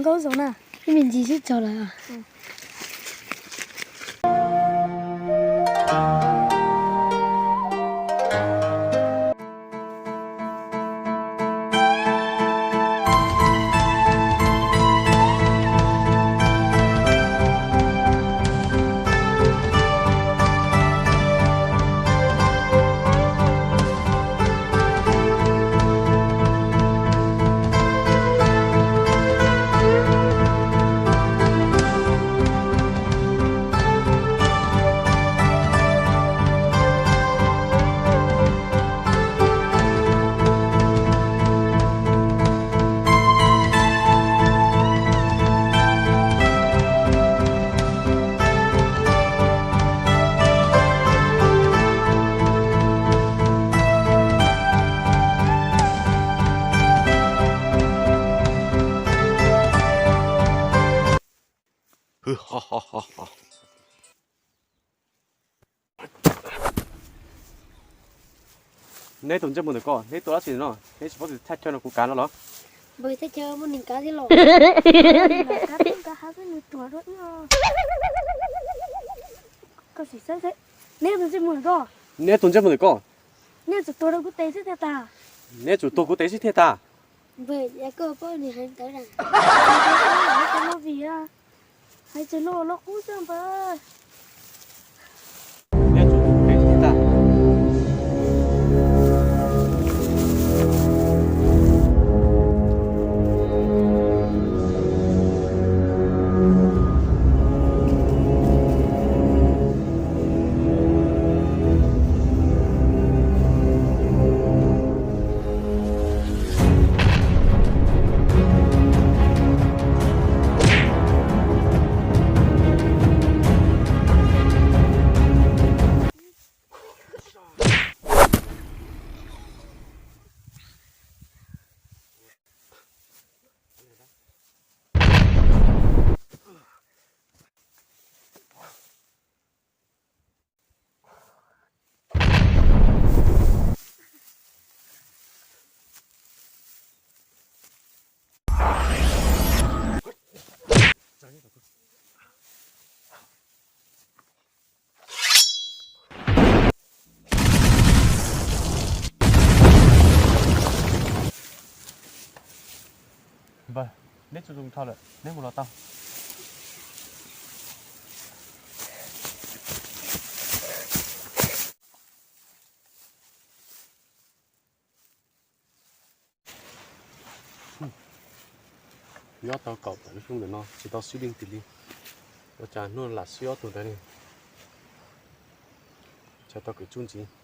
Nkauj zoo na, ib me ntsis xwb tsaug lawm. Neb tus ntsej muag ntawm ko, neb tua dab tsi no? Neb tsis paub tus thaj chaw no kuv kav no los? Neb tus ntsej muag ntawm ko, neb tsum tuag kuv tes xwb thiaj tag. Neb tsum tuag kuv tes xwb thiaj tag. Hais tseem loj loj qub xwb npawg. Npawg, neb tsis zoo dhau lawm, neb mus los tau. Nyob tau kaum tawm lub xyoo ntawm no tsis tau swb leej twg li. Ua cas hnub lam swb ob tug ntawd ne? Tsis tau kawm tsuj ntxiv.